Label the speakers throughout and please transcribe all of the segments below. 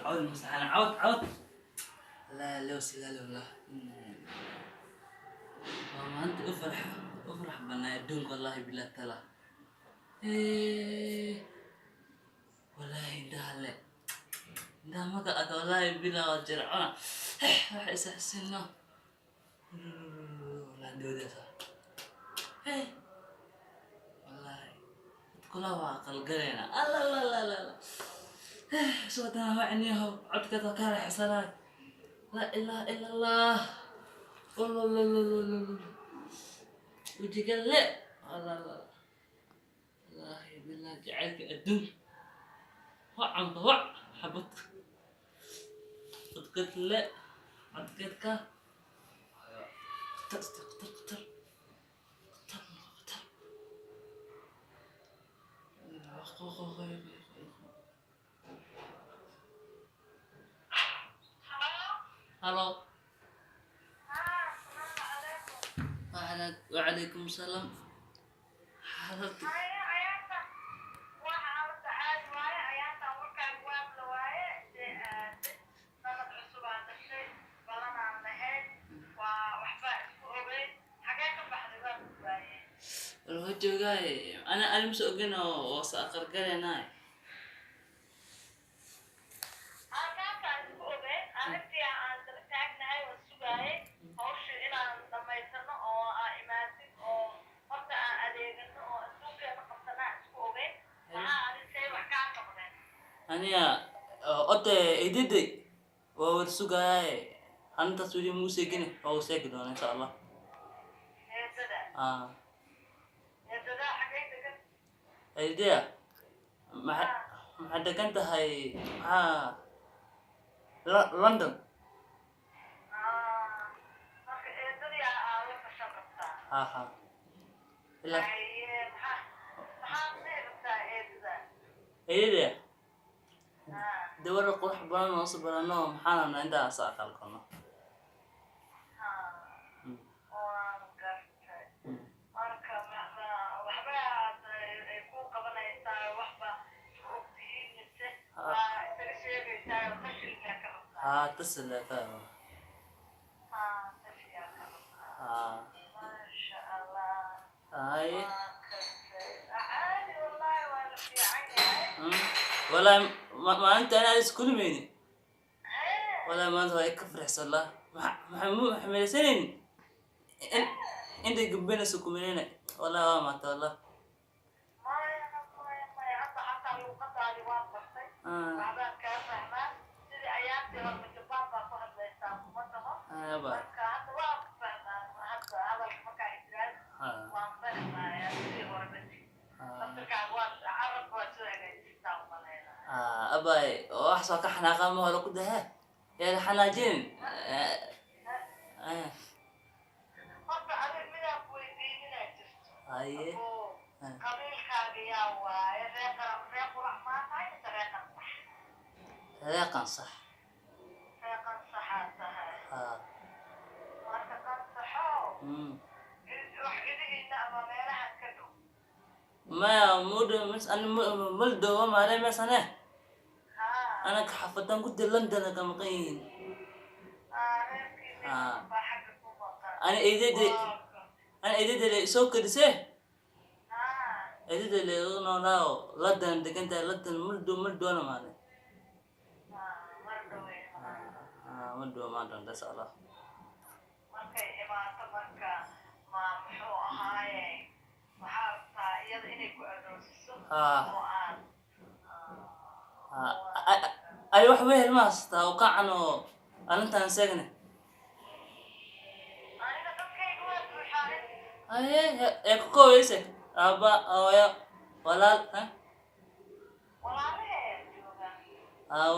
Speaker 1: Cawd masaxana, cawd cawd. Laa loo sigaalo lah. Waa maanta u farx u farax badnaa adduunka, wallahi bilah tala. Wallahi indhaha le indhaha maka aka, wallahi bilah waa jircona waxa isaxsino wallahi dawadaasa. Wallahi kula waa qalgaleena alla la la la la soo wacniyaho codkeeda ka raaxsanaay. Laa ilaaha ila Allah. Wejiga le wallahi billah jacaylka adduunka wacanba wac xabad codkeed le codkeedka khatar khatar khatar khatar khatar. Halo. Wacalaykum salaam. Xaaladda? Wal waa joogaaye, ana ani mase ogin oo wasa aqalgaleynaa. Aniga ote eedaday waa war sugayaaye, arintaas weli muu seegine, waa u seegi doona insha Allah. Eedaya maxay maxay degan tahay? Maxaa London. Ha ha, ilaa eedaya dawada qurux badan oo soo barano, maxaan rabnaa intaas aqal galno. Ha, tasilaka ha. Haye, wallahi maalinta anaa iskulmayni, wallahi maanta waa ka farxsan lah. Maxaa malaysanaynin intay gabbanayso kumalayna, wallahi waa maata wallah. Ba abay, wax soo ka xanaaqa ma hore ku daha yaa xanaajinin. Haye, reeqan sax. Ha, maya mudo mis ani maldowa maale mesane anaka xafadan gudi London ka maqan yihiin. Ani eedada, ani eedada le soo kadise, eedada le u noolaayo London degan tahay, London maldo maldoona maale maldowa maan doonta insha Allah.
Speaker 2: Markay imaato marka ma muxuu ahaaye, waxaa rabtaa iyada inay ku aroosiso oo aad
Speaker 1: ay wax wehel ma haystaa oo kacan oo arrintan seegne?
Speaker 2: Aniga dadkayga waa buuxaan.
Speaker 1: Haye, ee ku koobayse aabba, hooyo, walaal ha?
Speaker 2: Walaalahee joogaan.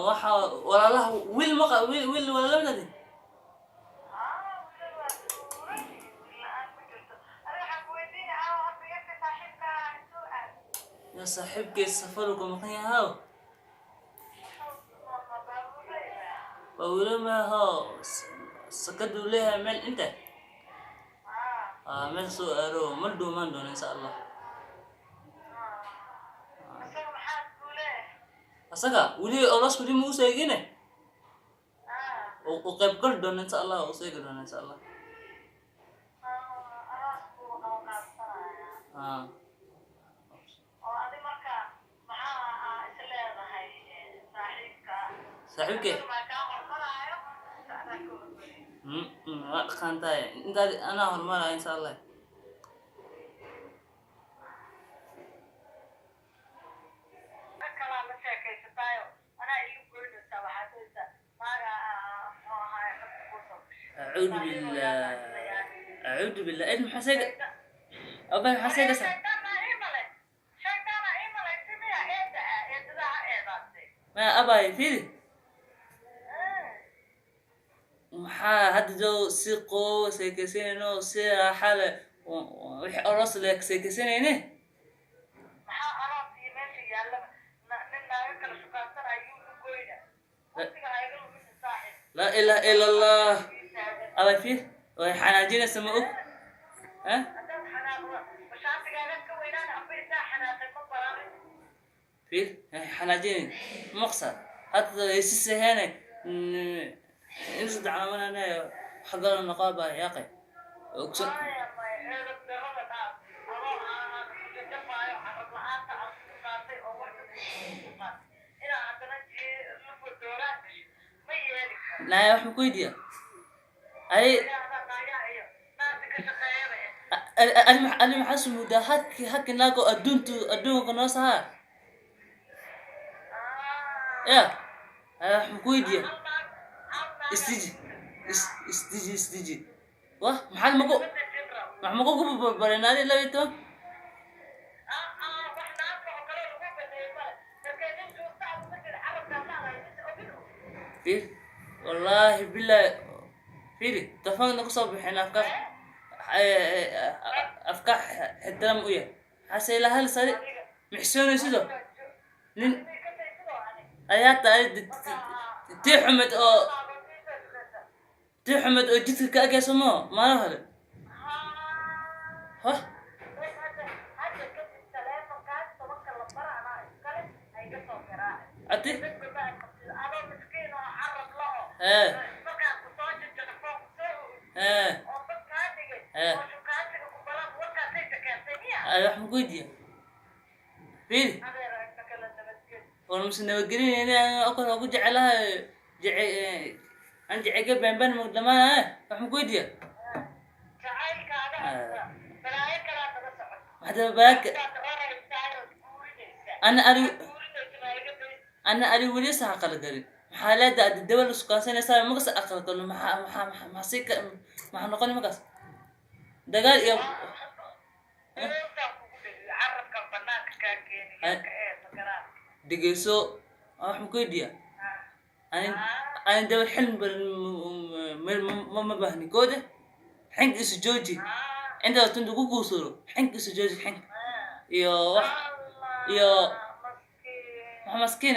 Speaker 1: Waxa walaalaha wiil maqa wiil wiil walaala madadi?
Speaker 2: Haa, wiilal waa buuran, wiil la-aan ma jirto. Aniga waxaan ku weydiinaya, aawa horta yarka saaxiibka intuu aad?
Speaker 1: Ya saaxiibkay safar ku maqan yahaw.
Speaker 2: Muxuu ma baabuurayda?
Speaker 1: Waa wilo maaho, sakaduu leeyahay meel inta meel soo aaro ma dhuumaan doona insha Allah.
Speaker 2: Isaga maxaa kuu leeyahay?
Speaker 1: Asaga weli olos weli ma u seegine. U qayb gali doona insha Allah, u seegi doona insha Allah. Ah. Saaxiibkee? Waa dhaqaantahay intaad anaa horumaraya insha Allah. Acuudu billah, acuudu billah. Ed maxaa seega abay, maxaa seegaysaa? Maya abay, fiiri, maxaa hadda jow si qoo sheekaysanayno, si raaxa leh, wixii aroos leh sheekaysanayne. Laa ilaaha ila Allah. Abay, fiir, way xanaajinaysa, ma og eh? Fiir, xanaajinin maqsa hadda hesisahene in saddex camalane xagala noqoba yaaqay ogso. Naya, wax ma ku weydiiya ay ali maxaa sumudaa haki haki naago adduuntu adduunka noo sahaa ya ay wax ma ku weydiiya? Istiji, istiji, istiji. Wah, maxaad maku wax maku ku barbarinaadi 12? Fiir, wallaahi billahi, fiiri, tafanna kusoo bixin afka afka ixtiraam u yahay xase ilaa hal sari mixsoonaysido nin ayaa tahay tii xumed oo tii xumed oo jidka ka agayso moo maalin hore hah. Ati ee ee ee ay wax ma ku weydiiya? Fiiri, war mise nabadgelinayna okor ku jecelahay jece aan jecega beenbeen ma dhamaanaya. Wax ma ku weydiiya? Maxaa balaaka ana ari ana ari weli sax aqal galin, maxaa leedahay adi dawal iskukaansanaysaa makas aqal galno, maxaa maxaa maxaa maxaa sii ka maxaa noqoni markaas dagaal iyo dhegeyso. Wax ma ku weydiiya? Ani ani dawal xilmi badan ma bahni koode xink isu jooji intaas tunta ku guursado, xink isu jooji, xink iyo wax iyo wax maskiin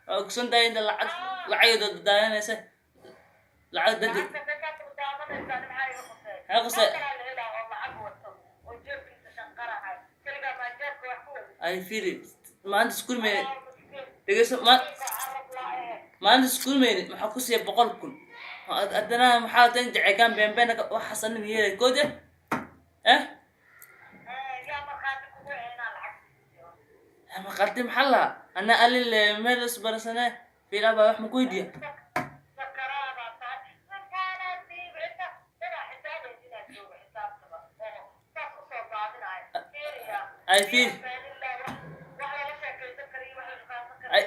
Speaker 1: waa ogson tahay inta lacag lacagayda daadanaysa lacag dad maxay qusay ay. Fiiri, maanta iskuul meyne, dhegeyso, ma maanta iskuul meyne, maxaa ku siiya 100,000? Haddana maxaa tan jecegaan beenbeen waxaas anim yeelay koode eh maqalti maxaa lahaa ana alil meel isbarasane. Fiir abaa, wax ma ku weydiiya? Ay fiir, ay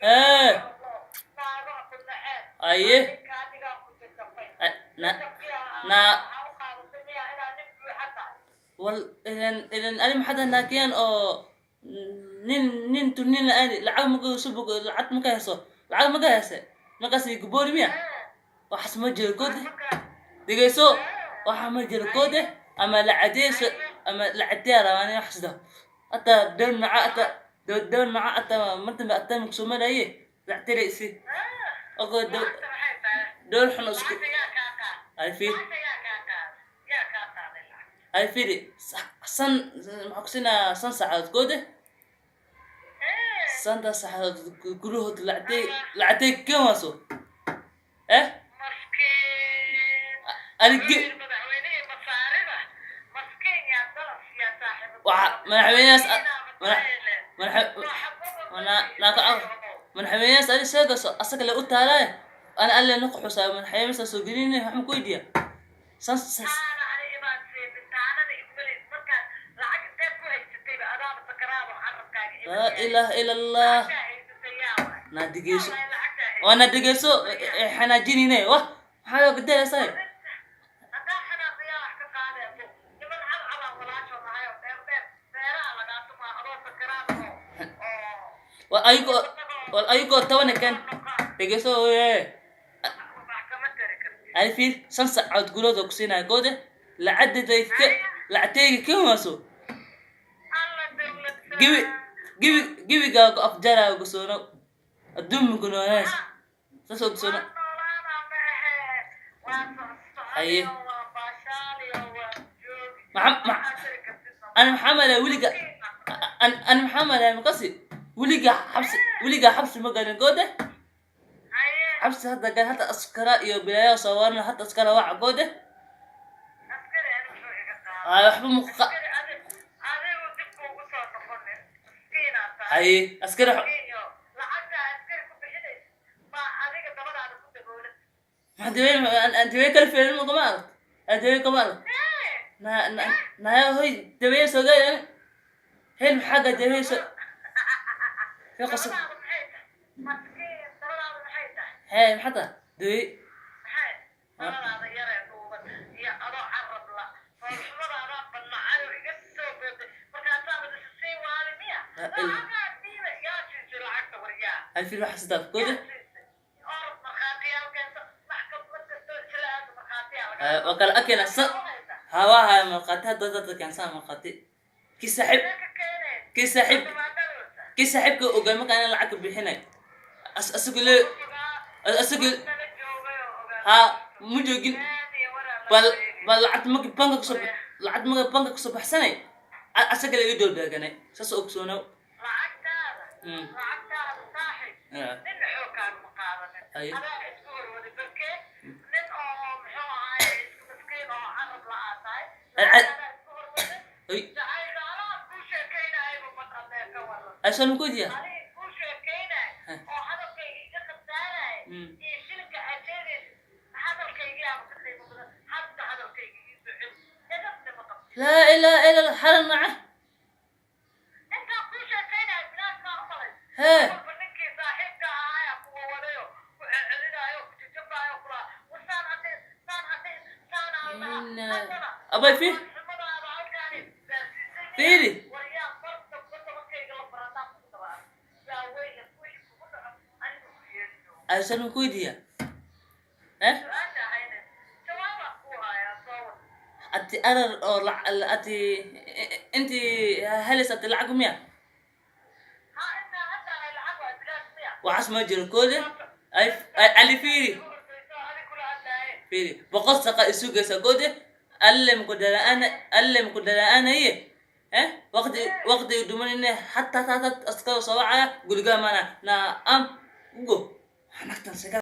Speaker 1: ee aye na na wal ilan ilan ani maxaa naakiyaan oo nin nin tunin ani lacag maka subug lacag maka heso lacag maka hese markaas guboori miya? Waxaas ma jiro koode, dhegeyso, waxa ma jiro koode ama lacadeeso ama lacadeya rabaan wax sida hataa doon maca hataa doon maca hataa martanba hataa makusoo maraye lactire isi ogo doon xun isku ay fiir ay fiiri san maxaa ku siinaa san saacadood koode. Santa saxadood gudahood lacagtay lacagtay keen waaso eh.
Speaker 2: Maskiin.
Speaker 1: Anigi
Speaker 2: madaxweynihii Masaarida maskiin yaa dalas yaa saaxiibo.
Speaker 1: Waxa madaxweynahaas madaxweynahaas adi sheegayso asaga le u taalaaye, ana alle na quxusaayo madaxweynahaas soo gelinay. Waxaan ku weydiiya san
Speaker 2: Taana ani imaan siinin, taanana igumaleys markaad lacag inteed ku haysatayba adaaba sakaraado carabkaaga.
Speaker 1: Laa ilaaha ila Allah.
Speaker 2: Lacagtaa haysatay yaa waay?
Speaker 1: Na dhegeyso.
Speaker 2: Wallahi lacagtaa haysatay.
Speaker 1: Waa na dhegeyso, xanaajinine wah maxaa loo bedelaysaa?
Speaker 2: Haddaa xanaaqayaa wax ka qaadee bu niman cadcadaa walaashood ahay oo dheer dheer feeraha lagaa tumaa adoo sakaraad oo
Speaker 1: Waa ayagoo, waa ayagoo 10 kan dhegeyso oye.
Speaker 2: Wax kama tari kartid.
Speaker 1: Ay fiir, 5 saacadood gudahood oo ku siinaya goode lacagtayda ka lacagtayga ka waaso.
Speaker 2: Alla dawlad.
Speaker 1: Gibi gibi gibigaa ku afjaraayo ogsoono, adduun ma noolaanays saas ogsoono.
Speaker 2: Waan noolaanaa ma ahee, waa
Speaker 1: Haye.
Speaker 2: socsoconiyo, waa baashaaliyo, waa joogi. Waxaa tari kartidna.
Speaker 1: Ana maxaa malaya weliga ana maxaa malaya makasi weligaa xabsi, weligaa xabsi ma galin goode.
Speaker 2: Haye.
Speaker 1: Xabsi hadda gal, hadda askara iyo bilaayo soo warna, hadda askara waca goode.
Speaker 2: Askari ani muxuu iga qaaday?
Speaker 1: Ay waxba ma
Speaker 2: Askari adigu dib kuugu soo noqonin, miskiinaa tahay.
Speaker 1: Haye askari
Speaker 2: Miskiinyo, lacagtaa askari ku bixinaysa baa adiga dabadaada ku daboolan.
Speaker 1: Maxaa dawey aan dawey kala fiirin kama arag, aan dawey kama arag. Na na naya hoy dawey soo gaari ani hel maxaa gaa dawey soo fi qasab.
Speaker 2: Dabadaada maxay tahay maskiin? Dabadaada maxay tahay?
Speaker 1: Hee, maxaa taa dawey?
Speaker 2: Maxay dabadaada yaree dhuuban iyo adoo carab la foolxumadaadaa banacay oo iga soo booday markaasaaba isa sii waali miya? Lacagaad dhiiba yaa siisay lacagta waryaa?
Speaker 1: Hal fiir waxa sidaa goode.
Speaker 2: Yaa siisay? Orod markhaatiyaal keento, maxkamad kastoo isla aado markhaatiyaa laga
Speaker 1: Waa kala akena sa hawaa haya markhaati hadda dadka keensaa markhaati kii saaxiib
Speaker 2: ka keeneen.
Speaker 1: Kii saaxiib
Speaker 2: Dhibaatadooda.
Speaker 1: Kii saaxiibka ogaa markaan inaan lacag ka bixinay asigu le asigu
Speaker 2: Nala joogay oo ogaa.
Speaker 1: Ha ma joogin.
Speaker 2: Aad iyo waraa la
Speaker 1: Bal
Speaker 2: sheegay.
Speaker 1: Bal lacagta markii banka kasoo lacagta markii banka kasoo baxsanay asaga la ii dowdaaganay saas ogsoonow.
Speaker 2: Lacagtaada. Lacagtaada saaxiib. Ninna xoogkaaga ma qaadanin.
Speaker 1: Aye.
Speaker 2: Adaa isku horwaday barkee nin oo muxuu ahaay isku miskiin oo carab la'aa tahay. Lacagtaadaa isku horwaday.
Speaker 1: Ay.
Speaker 2: Jacaylka anaa kuu sheekaynayaba maqalnee ka waran.
Speaker 1: Aysan ma kuydiya.
Speaker 2: Adiga kuu sheekaynay oo hadalkayga iga khasaaraya iyo shilinka aad sheegaysid hadalkaygiyaaba ka qiimo badan hadda hadalkayga ii soo celi edabna ma qabtid.
Speaker 1: Laa ilaaha illa Allah xalan maca.
Speaker 2: Intaan kuu sheekaynaya bilaash maa u malay?
Speaker 1: Hee.
Speaker 2: Walba ninkii saaxiibka ahaaya kuwa wadayo ku celcelinaayo ku jajabaayo kula war saan hadhin saan hadhin saan aan lahaa. Haddana
Speaker 1: abay fiir.
Speaker 2: xumadaada halkaani gaarsiisay miya?
Speaker 1: Fiiri.
Speaker 2: Waryaa mar damba tobankayga la barataa kugu dabaa yaa weyla wixii kugu dhaco anigu ku yeeliyo.
Speaker 1: Aysan ma kuydiya eh.
Speaker 2: Su-aasha ahayne jawaabaan kuu hayaa, soo wad.
Speaker 1: Ati arar oo ati inti helis ati lacag miya?
Speaker 2: Ha intaa hadda ahay lacag waa bilaash miya?
Speaker 1: Waxaas ma jiro koode ay ali fiiri.
Speaker 2: Ugu horreyso adig kula hadlaaye.
Speaker 1: Fiiri, 100 saqa isugaysa koode alle mkudalaana alle mkudalaanaye eh waqti waqti dumanine hatta tata askar soo wacaya guriga mana na am ugo nagtan saka.